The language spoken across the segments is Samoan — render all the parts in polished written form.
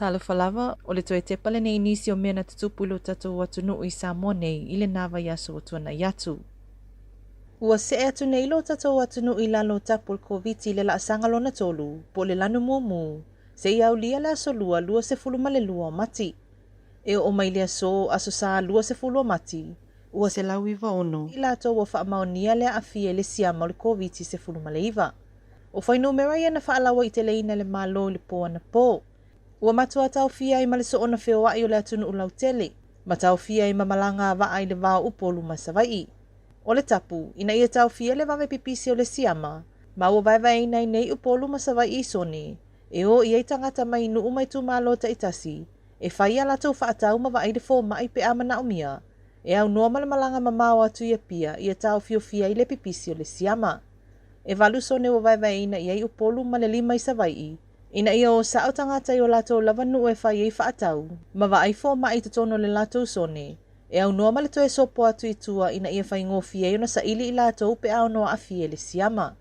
Talofa lava, o le toe tepa lenei i nisi o mea na tutupu i lo tatou atunuu i Samoa nei i lena vaiaso ua tuanai atu. Ua see atu nei lo tatou atunuu i lalo o tapu o le Koviti i le laasaga lona tolu, po o le lanu mumu, seia aulia le Aso Lua 22 o Mati. E oo mai le aso, Aso Sa 20 o Mati, ua 196 i latou ua faamaonia le aafia i le siama o le Koviti-19. O fuainumera ia na faalauaiteleina e le Malo i le po anapo. Ua matua taofia ai ma le soona feoai o le atunuu lautele, ma taofia ai ma malaga a vaa i le va o Upolu ma Savaii. O le tapu, ina ia taofia le vave pipisi o le siama, ma ua vaevaeina ai nei Upolu ma Savaii i sone, e o i ai tagata mai nuu ma itumalo taitasi, e fai a latou faatau ma vaai le fomai pe a manaomia, e aunoa ma le malaga mamao atu i Apia ia taofiofia ai le pipisi o le siama. E valu sone ua vaevaeina i ai Upolu ma le lima i Savaii, ina ia o sao tagata i o latou lava nuu e fai ai faatau ma vaai fomai i totonu o le latou sone, e aunoa ma le toe sopo atu i tua ina ia faigofie ai ona saili i latou pe a ono aafia i le siama.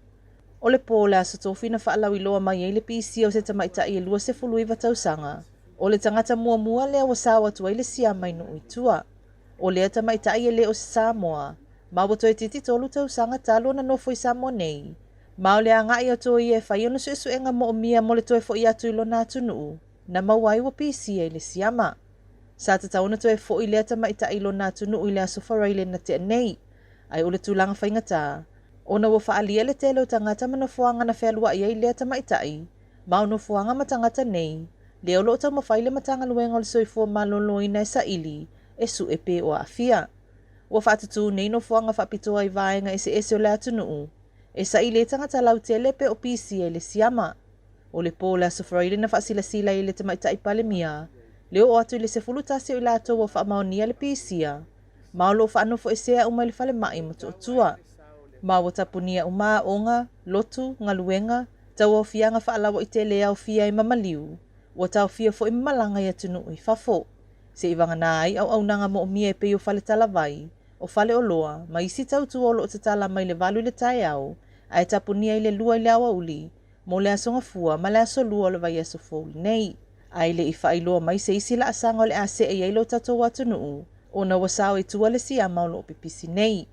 O le po o le Aso Tofi na faalauiloa mai ai le pisia o se tamaitai e 29 tausaga, o le tagata muamua lea ua sao atu ai le siama i nuu i tua. O lea tamaitai e le o se Samoa, ma ua toeitiiti 3 tausaga talu ona nofo i Samoa nei, ma o le agai atu o ia e fai ona suesuega moomia mo le toe fo'i atu i lona atunuu, na maua ai ua pisia i le siama. Sa tatau ona toe fo'i lea tamaitai i lona atunuu i le Aso Faraile na tea nei, ae o le tulaga faigata, ona ua faaalia le tele o tagata ma nofoaga na fealuai ai lea tamaitai, ma o nofoaga ma tagata nei, lea o lo o taumafai le Matagaluega o le Soifua Maloloina e saili, e su'e pe o aafia. Ua faatutū nei nofoaga faapitoa i vaega eseese o le atunuu, e saili ai tagata lautele pe o pisia i le siama. O le po o le Aso Faraile na faasilasila ai e le Tamaitai Palemia, le oo atu i le 11 o i latou ua faamaonia le pisia, ma o lo o faanofoesea uma i le falemai i Motootua. Ma ua tapunia uma aoga, lotu, galuega, tauaofiaga faalauaitele e aofia ai ma maliu, ua taofia foi ma malaga i atunuu i fafo. Seivagana ai auaunaga moomia e pei o fale talavai, o fale oloa, ma isi tautua o lo o tatala mai le 8 i le taeao, ae tapunia i le 2 i le aoauli, mo le Aso Gafua ma le Aso Lua o le vaiaso fou lenei. Ae le i faailoa mai se isi laasaga o le a see i ai lo tatou atunuu, ona ua sao i tua le siama o lo o pipisi nei.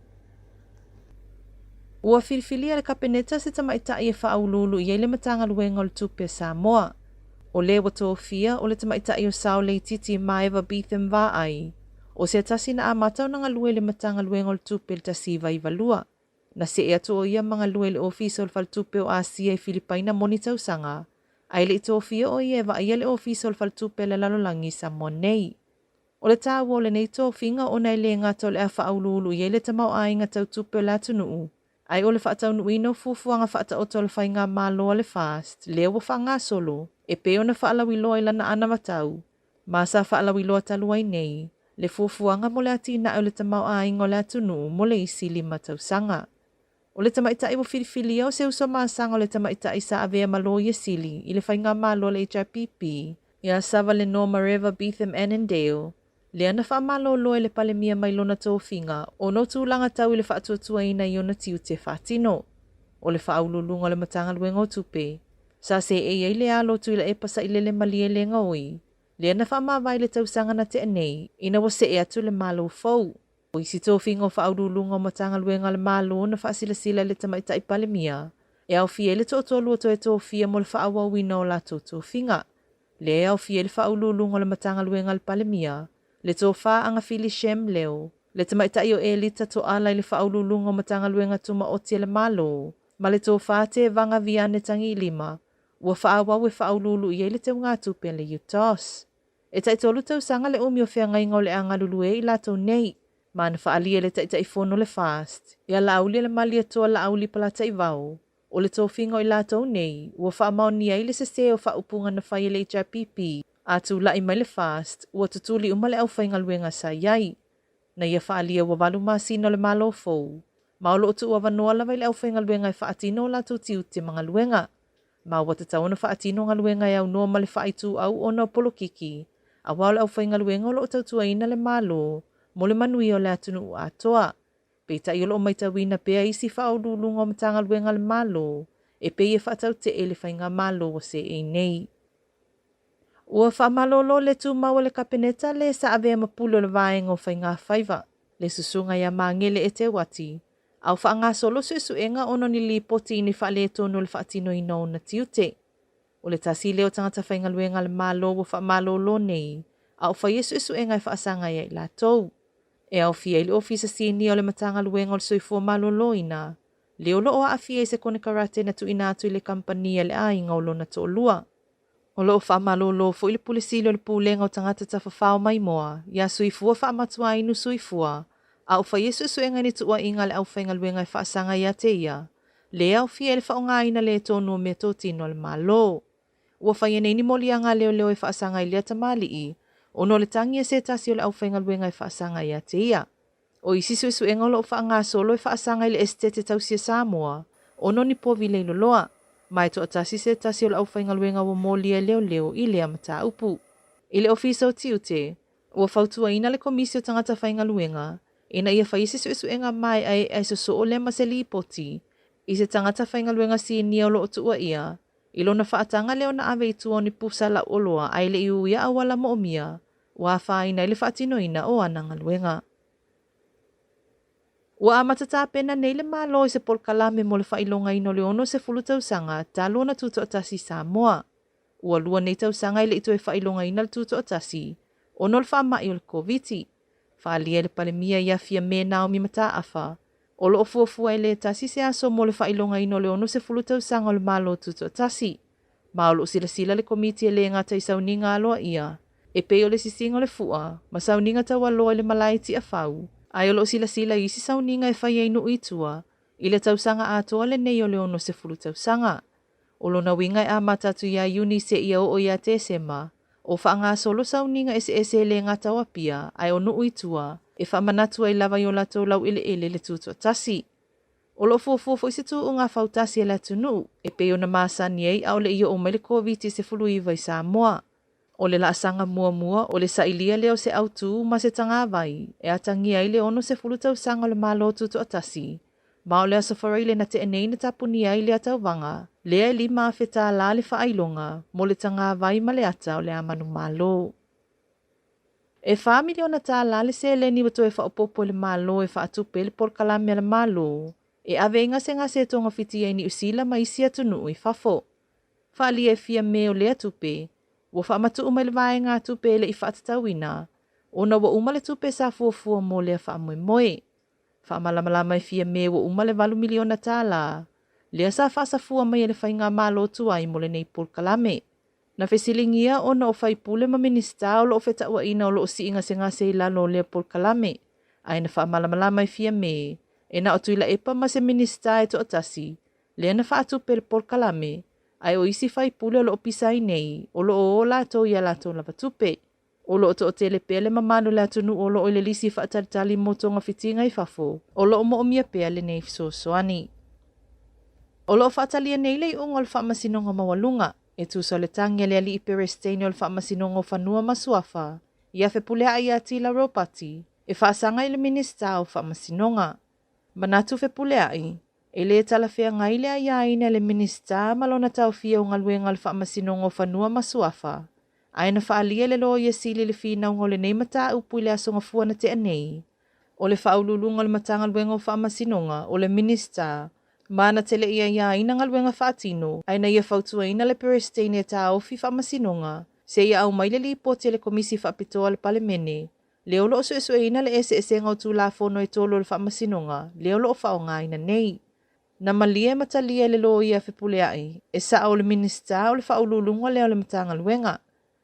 Ua filifilia e le Kapeneta se tamaitai e faauluulu i ai le Matagaluega o le Tupe a Samoa. O le ua tofia, o le tamaitai o Sao Leititi Maeva Beetham Vaai, o se tasi na amata ona galue i le Matagaluega o le Tupe i le 1992. Na see atu o ia ma galue i le Ofisa o le Faletupe o Asia i Filipaina mo ni tausaga, ae le i tofia o ia e vaaia le Ofisa o le Faletupe a le Lalolagi i Samoa nei. O le taua o lenei tofiga ona e le gata o le a faauluulu i ai le tamaoaiga tau tupe o le atunuu, ae o le faataunuuina o fuafuaga faataoto a le faigamalo a le FAST lea ua faagasolo, e pei ona faalauiloa i lana anavatau, ma sa faalauiloa talu ai nei, le fuafuaga mo le atinae o le tamaoaiga o le atunuu mo le isi 5 tausaga. O le tamaitai ua filifilia o se uso masaga o le tamaitai sa avea ma Loia Sili i le faigamalo a le HRPP, ia Savalenoa Mareva Beetham Annandale, lea na faamalolo e le Palemia mai lona tofiga ona o tulaga tau i le faatuatuaina i ona tiute faatino. O le faauluuluga o le Matagaluega o Tupe, sa seei ai le alo o Tuilaepa Sailele Malielegaoi, lea na faamavae i le tausaga na tea nei, ina ua see atu le Malo fou. O isi tofiga o faauluuluga o Matagaluega a le Malo na faasilasila e le Tamaitai Palemia, e aofia ai le toatolu o toe tofia mo le faaauauina o latou tofiga. Lea e aofia ai le faauluuluga o le Matagaluega a le Palemia, le Tofa Agafili Shem Leo, le Tamaitai o Elita Toala i le faauluuluga o Matagaluega Tumaoti a le Malo, ma le Tofa Tevaga Viane Tagilima, ua faaauau e faauluulu i ai le teugatupe a le UTOS. E taitolu tausaga le umi o feagaiga o le a galulue ai i latou nei, ma na faaalia e le Taitaifono o le FAST, ia Laauli le Malietoa Laauli Polataivao, o le tofiga o i latou nei, ua faamaonia ai le sesē o faaupuga na fai e le HRPP, a tulai mai le FAST, ua tutuli uma le aufaigaluega sa i ai. Na ia faaalia ua 8 masina o le Malo fou, ma o lo o tuuavanoa lava i le aufaigaluega e faatino o latou tiute ma galuega. Ma ua tatau ona faatino galuega e aunoa ma le faaituau ona o polokiki, aua o le aufaigaluega o lo o tautuaina le Malo mo le manuia o le atunuu atoa. Peitai o lo o maitauina pea isi faauluuluga o Matagaluega a le Malo e pei e faatautee i le faigamalo ua seei nei. Ua faamalolo le tumau a le Kapeneta le sa avea ma pule o le Vaega o Faigafaiva, le Susuga ia Magele Eteuati, a o faagasolo suesuega ona o ni lipoti i ni faaletonu o le faatinoina o ona tiute. O le tasi lea o tagata faigaluega a le Malo ua faamalolo nei, a o faia suesuega e faasaga ia i latou. E aofia ai le Ofisa Sinia o le Matagaluega o le Soifua Maloloina, le o lo o aafia i se konekarate na tuuina atu i le kamupani a le aiga o lona toalua. O lo o faamalolo foi le Pule Sili o le Pulega o Tagata Tafafao Maimoa iā Suifua Faamatuainu Suifua, a o faia suesuega i ni tuuaiga a le aufaigaluega e faasaga ia te ia, le aofia i le faaaogaina le tonu o meatotino a le Malo. Ua faia nei ni moliaga a leoleo e faasaga i lea tamalii, ona o le tagi a se tasi o le aufaigaluega e faasaga ia te ia. O isi suesuega o lo o faagasolo e faasaga i le Esetete Tausia Samoa, ona o ni povi leiloloa, ma e toatasi se tasi o le aufaigaluega ua molia e leoleo i lea mataupu. I le Ofisa o Tiute, ua fautuaina le Komisi o Tagata Faigaluega ina ia faia se suesuega maeaea e sosoo lea ma se lipoti i se tagata faigaluega sinia o lo o tuuaia i lona faataga lea ona ave i tua o ni pusa lauoloa ae le i uia auala moomia ua afaina ai le faatinoina o ana galuega. Ua amata tapena nei le Malo i se polokalame mo le faailogaina o le 60 tausaga talu ona tutoatasi i Samoa. Ua lua nei tausaga e le i toe faailogaina le tutoatasi ona o le faamai o le Koviti. Faaalia e le Palemia ia Fiame Naomi Mataafa, o lo o fuafua e le tasi se aso mo le faailogaina o le 60 tausaga o le Malo Tutoatasi. Ma o lo o silasila le Komiti e le gata i sauniga aloaia, e pei o le sisiga o le fua ma sauniga taualoa i le malae i Tiafau, ae o lo o silasila i isi sauniga e faia i nuu i tua i le tausaga atoa lenei o le 60 tausaga. O lona uiga e amata atu ia Iuni seia oo ia Tesema, o faagasolo sauniga eseese e le gata o Apia ae o nuu i tua e faamanatu ai lava i o latou laueleele le tutoatasi. O lo o fuafua foi se tuuga fautasi a le atunuu e pei ona masani ai a o le i oo mai le Koviti-19 i Samoa. O le laasaga muamua o le sailia lea o se autū ma se tagavai e atagia ai le 60 tausaga o le Malo Tutoatasi, ma o le Aso Faraile na tea nei na tapunia ai lea tauvaga, lea e $5,000 le faailoga mo le tagavai ma le ata o le a manumalo. E $4 miliona le seleni ua toe faaopoopo e le Malo e faatupe ai le polokalame a le Malo e ave ai gasegase e togafiti ai Niu Sila ma isi atunuu i fafo. Faaalia e Fiame o lea tupe, ua faamatuu mai le vaegatupe e le i faatatauina, ona ua uma le tupe sa fuafua mo lea faamoemoe. Faamalamalama e Fiame ua uma le $8 miliona, lea sa faasafua mai e le faigamalo tuai mo lenei polokalame. Na fesiligia ona o faipule ma Minisita o lo o fetauaina o lo o sii gasegase i lalo o lea polokalame, ae na faamalamalama e Fiame, e na o Tuilaepa ma se Minisita e toatasi, lea na faatupe le polokalame, ae o isi faipule o lo o pisa ai nei, o lo o o latou i a latou lava tupe. O lo o toatele pea le mamalu o le atunuu o lo o i le lisi faatalitali mo togafitiga i fafo, o lo o moomia pea lenei fesoasoani. O lo o faatalia nei le iuga o le Faamasinoga Maualuga, e tusa o le tagi a le alii Peresetene o le Faamasinoga o Fanua ma Suafa, ia Fepuleai ia Tila Ropati, e faasaga i le Minisita o Faamasinoga. Manatu Fepuleai, e le talafeagai le aiaina e le Minisita ma lona taofia o galuega o le Faamasinoga o Fanua ma Suafa, ae na faaalia e le Loia Sili le finauga o lenei mataupu i le Aso Gafua na tea nei, o le Faauluuluga o le Matagaluega o Faamasinoga o le Minisita, ma na te le i aiaina galuega faatino, ae na ia fautuaina le Peresetene e taofi Faamasinoga, seia aumai le lipoti a le Komisi Faapitoa a le Palemene, lea o lo o suesueina le eseesega o Tulafono e tolu o le Faamasinoga lea o lo o faaaogaina nei. Na malie ma talia e le Loia Fepuleai, e sao o le Minisita o le Faauluuluga lea o le Matagaluega.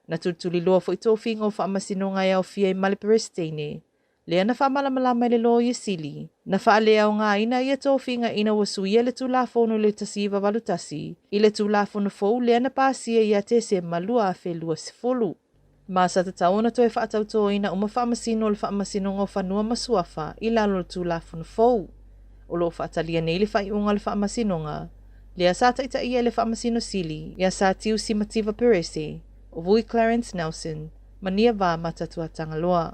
Na tulituliloa foi tofiga o Faamasinoga e aofia ai ma le Peresetene, lea na faamalamalama e le Loia Sili, na faaleaogaina ia tofiga ina ua suia le Tulafono i le 1981 i le Tulafono fou lea na pasia ia Tesema 2020. Ma sa tatau ona toe faatautoina uma faamasino o le Faamasinoga o Fanua ma Suafa i lalo o le Tulafono fou. O lo o faatalia nei le faaiuga o le Faamasinoga, lea sa taitaia e le Faamasino Sili ia Satiu Simativa Perese, o Vui Clarence Nelson, ma Niava Matatuatangaloa.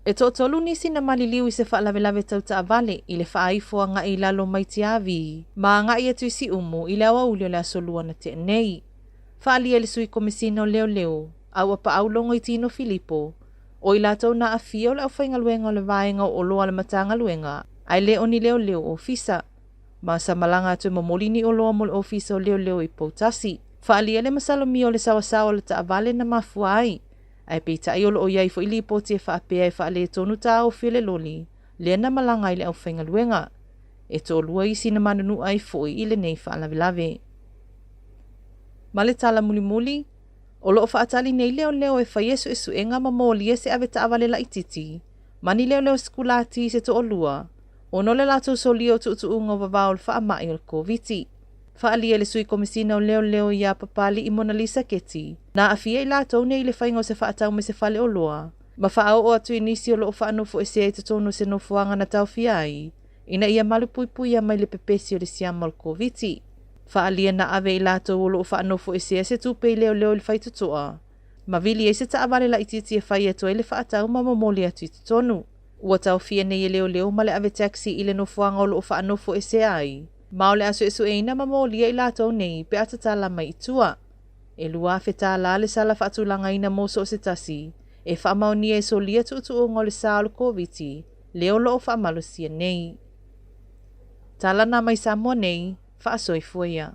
E toatolu nisi na maliliu i se faalavelave tau taavale i le faaifo agai i lalo mai Tiavi ma agai atu i Siumu i le aoauli o le Aso Lua na tea nei. Faaalia e le Sui Komesina o Leoleo, a ua paau Logoitino Filipo, o i latou na aafia o le aufaigaluega o le Vaega o Oloa a le Matagaluega, ae le o ni leoleo ofisa. Ma sa malaga atu e momoli ni oloa mo le ofisa o leoleo i Poutasi. Faaalia le masalomia o le saoasaoa o le taavale na mafua ai, ae peitai o lo o i ai foi lipoti e faapea e faaletonu taofi o le loli lea na malaga ai le aufaigaluega. E toalua isi na manunua ai foi i lenei faalavelave. Ma le tala mulimuli, o lo o faatali nei leoleo e faia suesuega ma molia se avetaavale laitiiti ma ni leoleo sikulati se toalua ona o le latou solia o tuutuuga o vavao o le faamai o le Koviti. Faaalia e le Sui Komesina o Leoleo ia Papali'i Monalisa Keti, na aafia i latou nei i le faiga o se faatau mai se faleoloa ma faaoo atu i nisi o lo o faanofoesea i totonu o se nofoaga na taofia ai ina ia malupuipuia mai le pepesi o le siama o le Koviti. Faaalia na ave i latou o lo o faanofoesea se tupe i leoleo i le faitotoa ma vili ai se taavale laitiiti e fai atu ai le faatau ma momoli atu i totonu. Ua taofia nei e leoleo ma le ave taxi i le nofoaga o lo o faanofoesea ai, ma o le a suesueina ma molia i latou nei pe a tatala mai i tua. E $2,000 le sala faatulagaina mo so o se tasi e faamaonia e solia tuutuuga o le sa o le Koviti lea o lo o faamalosia nei. Tala na mai Samoa nei, faasoifua ia.